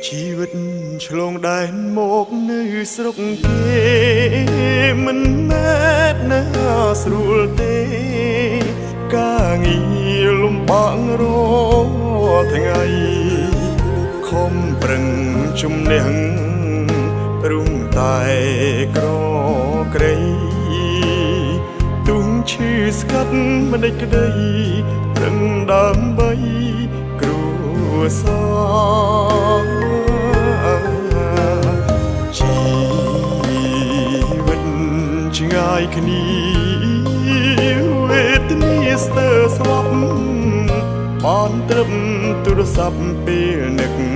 ជីវិតឆ្លងដែនមកនៅស្រុកគេមិនមែនណាស្រួលទេ ការងារលំបាករកថ្ងៃខំប្រឹងជំនះរុំតែក្រក្រៃទុំឈឺស្កាត់មិនដេចក្តីប្រឹងដើម្បីគ្រួសារជីវិតឆ្ងាយគ្នាវេទនាស្ទើរស្លាប់បានត្រឹមទូរស័ព្ទពេលនឹក